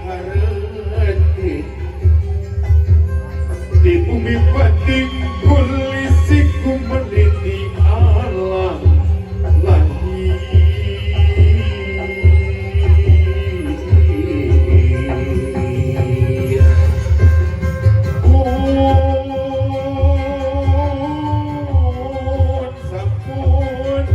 Hareuti di bumi pating kulisi ku meniti alam lahir. Pun sampun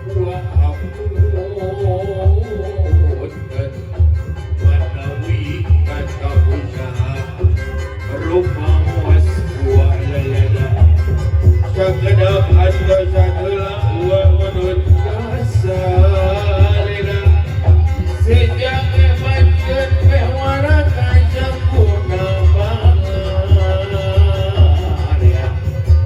kula apunten manawi kata ucap rumaos walada sakedap antos saheula wa unut kasalira sejak pancen mewara kacampuna bangarya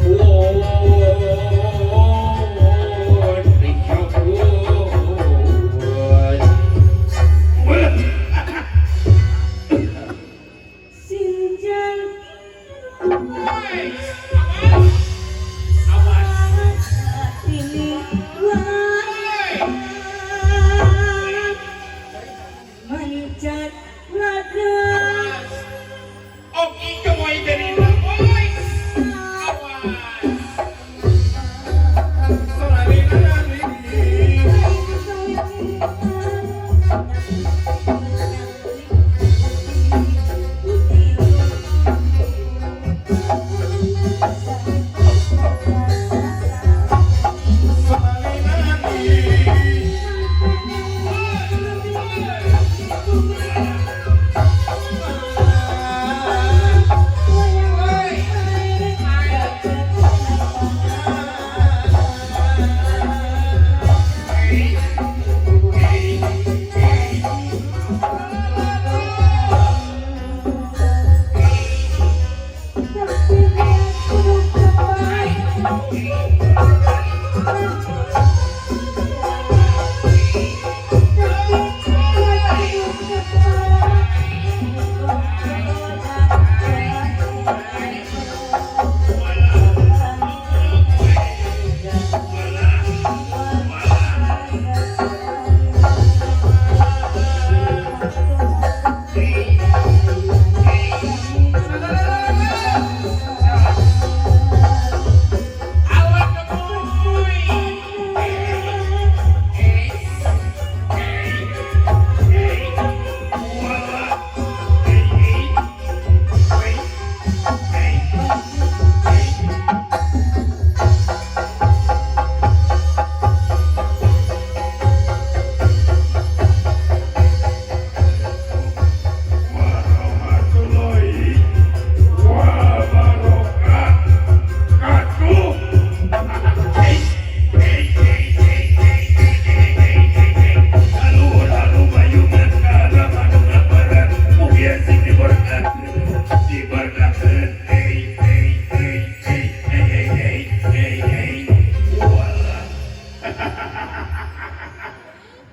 pun dicampur. Sinjal. Awas. Ini mencat laga. Oki gemoy dari boys. Awas. Solari lari. Solari lari. Awas gemoy. Wala. Warahmatullahi wabarakatuh. Hey, hey, hey, hey, hey, hey, hey, hey, hey, hey. Kaluhur halumayungan ka anu ngabaran, mugia sing diberkatkeun, diberkatkeun. Hey, hey, hey, hey, hey, hey, hey, hey, hey. Walah.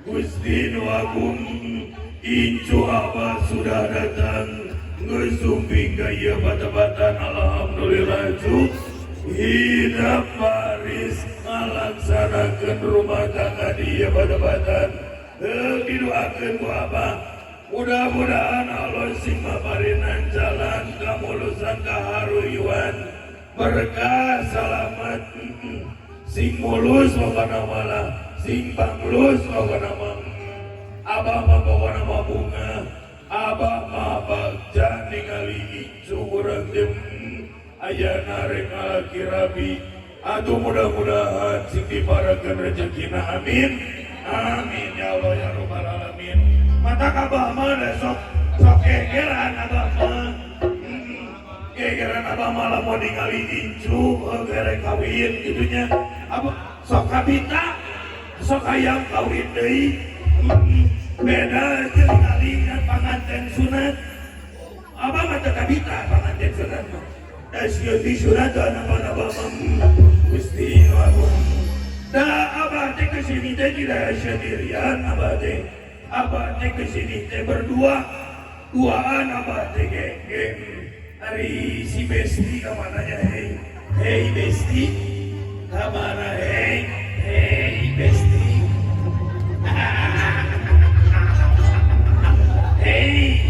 Gusti Nu Agung, incu Abah sudah datang ngesumping ka ieu bata-batan. Alhamdulillah, cu, hidup baris ngalaksanakeun rumah tangga di ieu bata-batan. Heuh, didoakeun ku Abah, mudah-mudahan Allah sing maparinan jalan kamulusan, kaharuyuan, berkah, salamat, sing mulus pokona malah, sing panglus pokona mah. Abah mah pokona mah bunga, Abah mah bagja ningali incu urang teh ayana rek ngalaki rabi. Atuh mudah-mudahan sing diparakeun rezekina, amin amin ya Allah ya Rabbal alamin. Mata abah mah da sok sok gegeran abah mah. Gegeran abah malah mau ningali incu gerek kawin gitunya. Abah sok kabita, sok hayang kawin deui. Beda jeung ningali panganten sunat. Abah mah teu kabita panganten sunat mah. Da sieun disunat abah abah mah. Gusti Agung. Da abah teh kesini teh tidak sendirian abah teh. Abah teh kesini teh berdua. Duaan abah teh geng. Ari si Besti kamananya, hei? Hei Besti. Kamana, hei? Hei Besti. Hei.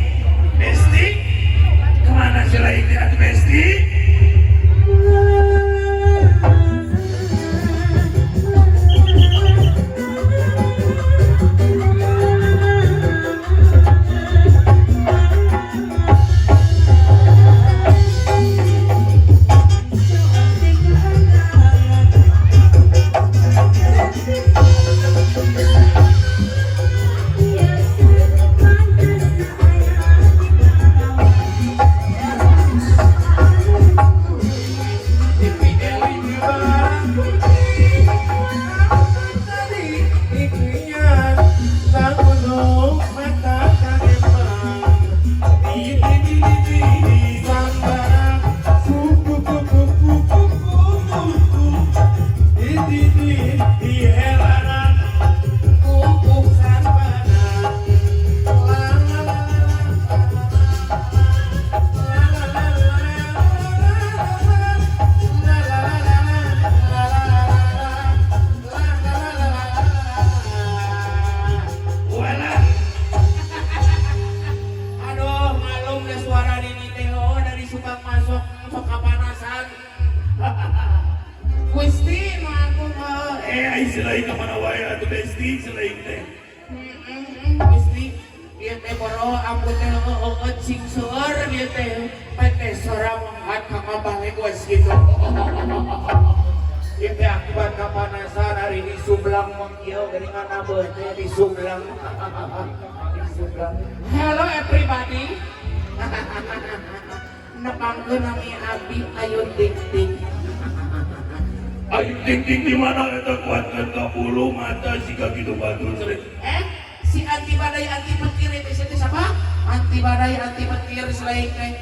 Gusti, ieu teh boro ampun teh heueuh cing seueur ieu teh. Teh sora mangkat ka ngabalegos gitu. Ieu teh akibat kapanasan hari di Sublang mengkieu geuningan abeuh teh di Sublang. Di Sublang. Hello everybody. Nepangkeun nami Abi Ayu Ting Ting. Ayu Ting Ting di mana eta kuatkan ka bulu mata siga kitu batur sering. Eh, si anti badai anti petir itu siapa siapa? Anti badai anti petir selain teh.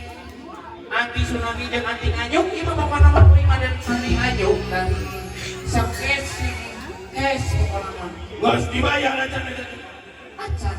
Anti tsunami dan anti nganyuk ieu mah bapana mah kuring mah dan anti nganyuk dan sakes kes pokona mah. Geus dibayar acan eta. Acan.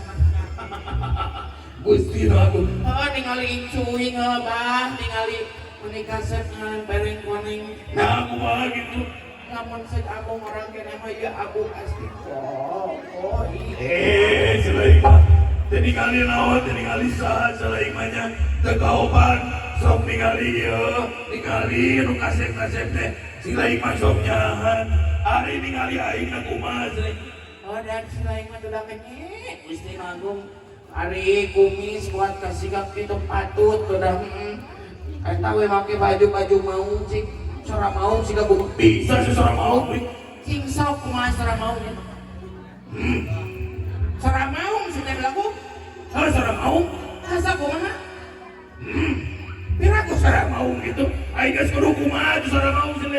Gusti nu agung. Heeh, ningali incuing heuh bah, ningali menikah set ngan bereng kuning. Nah, kumaha gitu? Lamun sek abu orang kene mah ieu abu pasti. Oh, oh iya. Eh, selain mah teu ningali naon, teu ningali saha selain mah nya teu kaopan sok ningali ieu, ningali nu kasep-kasep teh. Selain mah sok nyahan. Ari ningali aing na kumaha selain. Oh, dan selain mah udah kenyek, Gusti Agung. Ari kumis kuat kasigap kitu patut udah heeh. Eta we make baju-baju maung cing sora maung siga buku. Bisa sih sora maung we. Cing sok kumaha sora maung ya. Sora maung sih teh lagu. Salah sora maung? Asa kumaha? Piraku sora maung gitu. Aing geus kudu kumaha tuh sora maung sih.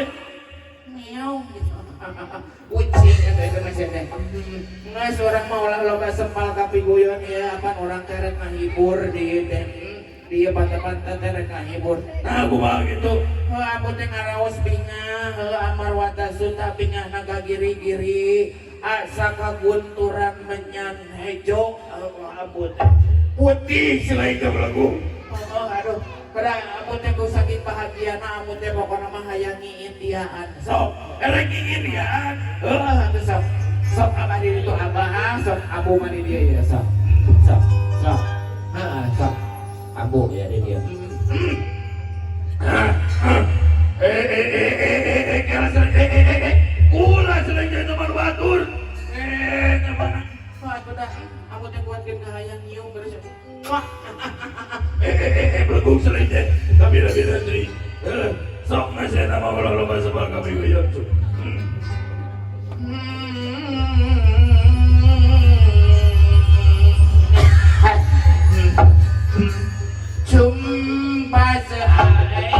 Meow gitu. Ucing eta itu mah teh. Nges orang mah ulah loba sempal kapiguyon ya apan orang teh rek ngahibur di teh. Dia pantai-pantai teh rek ngahibur. Nah, kumaha gitu? Heuh ampun teh ngaraos bingah, heuh amarwata suta bingah naga giri-giri. Asa kagunturan menyan hejo heuh ampun teh. Putih selain teh belagu. Oh, aduh. Kada ampun teh ku saking bahagiana ampun teh pokona mah hayang ngiindiaan. Sok, erek ingin ya. Heuh atuh sok. Sok abah di ditu abah, ah, sok abu mah di dieu ya sok. Sok, sok. Heeh, sok. Abu ya di dieu. Eh eh eh eh eh eh kira selain eh eh eh eh ulah selain jadi teman batur. Eh, kemana? Wah, atuh dah ampun teh kuatkeun ka hayang nyium terus. Wah. Eh eh eh eh belagu selain teh. Tapi lebih dari eh sok ngasih nama ulah loba sebab kami guyon. Jumpa seai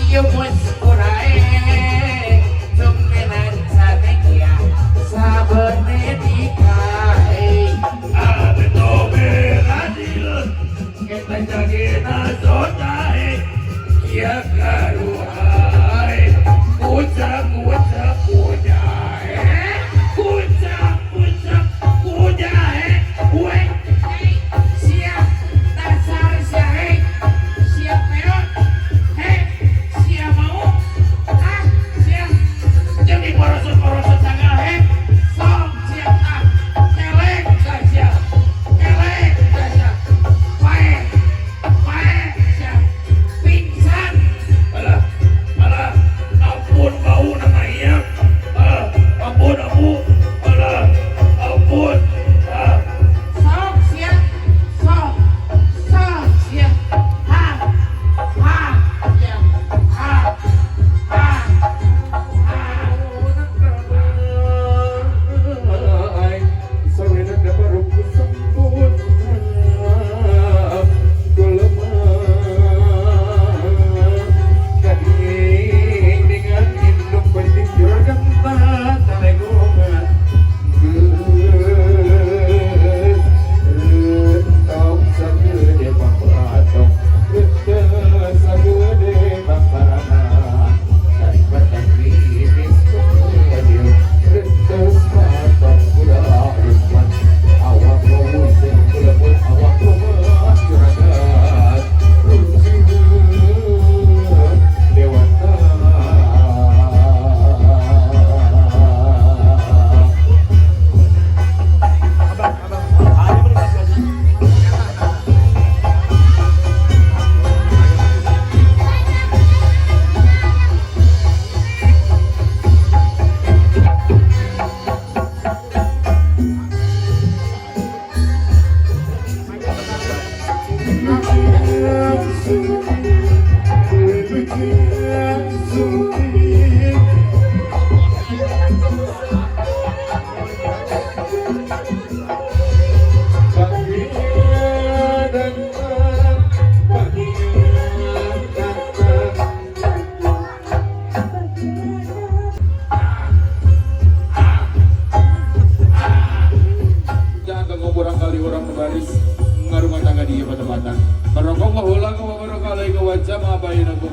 yumus kurai jumpenan sanekia sabene dikai. Abeto beradil kita jagena sotae ya karuhai. Baginda datang, baginda datang. Jangan ganggu kurang kali orang baris ngarumah tangga di bata-bata. Barakallahu lakum wa baraka alaikum wa jama'a bainakum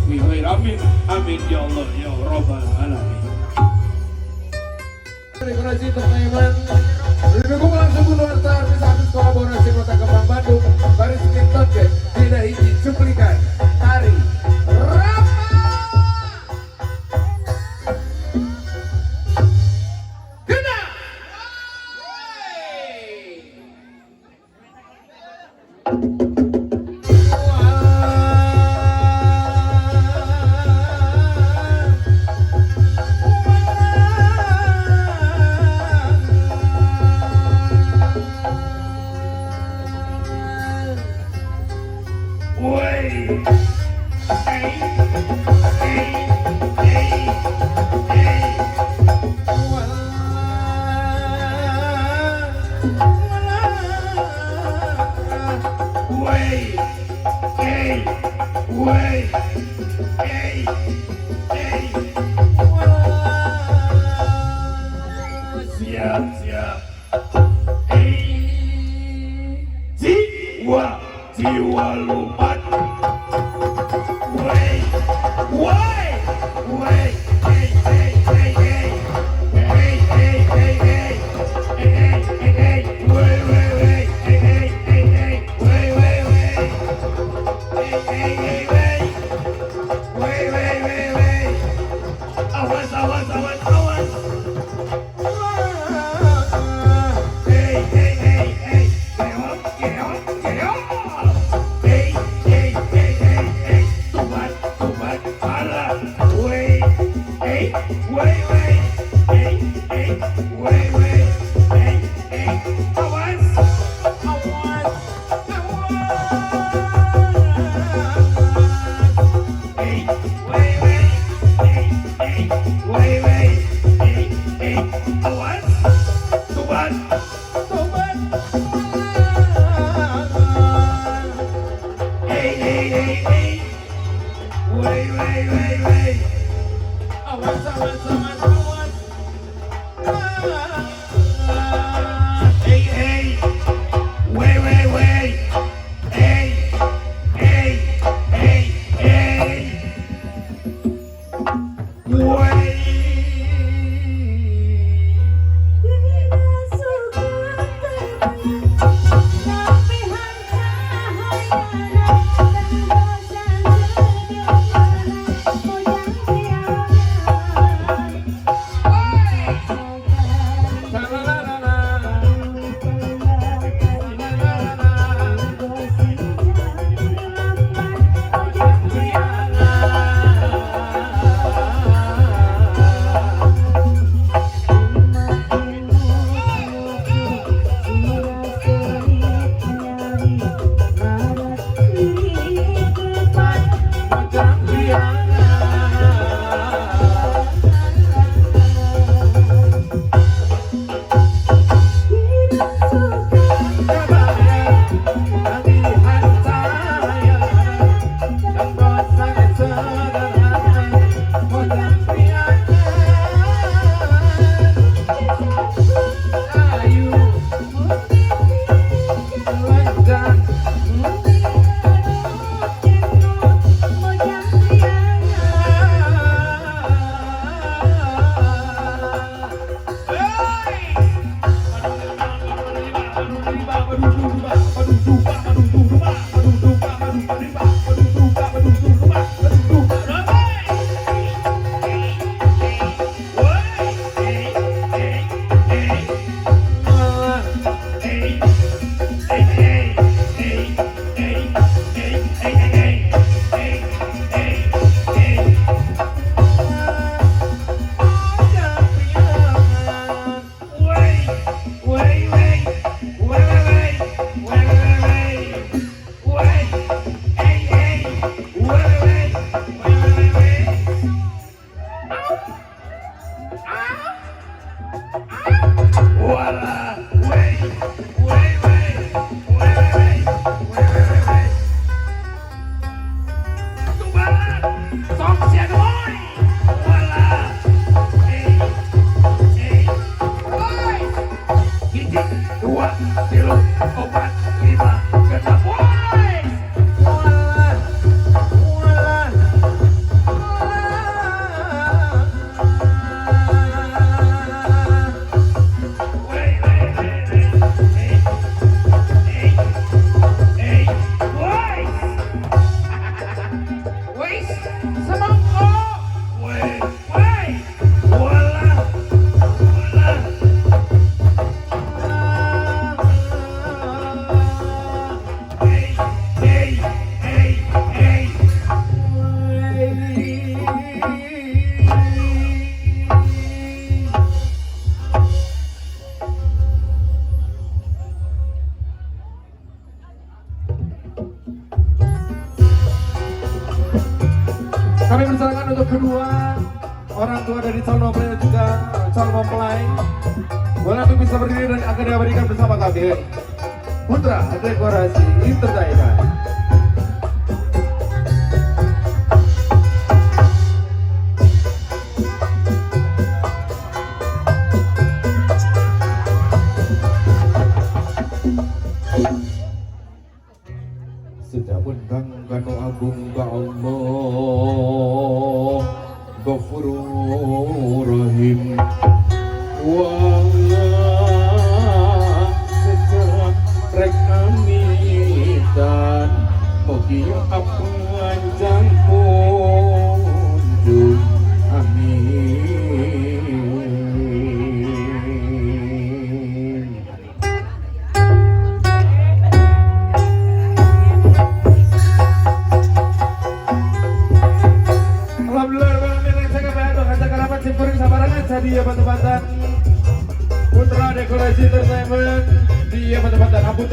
fi khair. Amin. Amin ya Allah ya Rabbal alamin. Dekorasi Entertainment didukung langsung Nuansa Artis Artis kolaborasi Kota Kembang Bandung baris Kinton Band Dina Hiji cuplikan tari Rama Gena. Woi. Hey, hey, hey, hey. Woi. Hey. Woi. Hey. Hey. Siap, siap. Hey. Jiwa, jiwa lumat. Woi. Woi. Woi. Hey, hey, hey, hey. Hey, hey, hey, hey. Hey, hey, hey, hey. Woi, woi, woi. Hey, hey, hey, hey. Woi, woi, woi. Hey, hey, hey, hey. Woi, woi, woi, woi. Awas, awas, awas, awas. Hey, hey, hey, hey. Keok, keok, keok. Hey, hey, hey, hey, hey. Tobat, tobat, alah. Woi, hey, woi, woi. Hey, hey, woi, woi. Hey, hey. Awas, awas, awas. Hey, woi, woi. Hey, hey, woi, woi. Hey, hey. Awas. Tobat, tobat. Hey, hey, hey, hey. Woi, woi, woi, woi. Awas, awas, awas, awas. Hey, hey. Woi, woi, woi. Hey, hey, hey, hey. Woi. Tidak suka terbayang, tapi cahaya dan bosan sederhana, goyang priangan. La la la la. Wala. 1, 2, 3, 4, 5, 6. Woi! Walah, walah, walah. Woi, woi, woi, woi. Eh, eh, eh, woi. Wis, semangko. Woi, woi. Walah, walah. Eh, eh, eh, eh. Kami persilakan untuk kedua orang tua dari calon mempelai dan juga calon mempelai. Boleh untuk bisa berdiri dan akan diabadikan bersama kami. Putra Dekorasi Entertainment. Sejapun kang kanu agung ka Allah Ghafurur Rahim. Wa sejak rek amitan mugi panjang punjung, amin. Alhamdulillah rabbil alamin. Saya kerabat simpuring sabarangan jadi ya batu-batan Putra Dekorasi Entertainment di ya batu-batan. Ampun.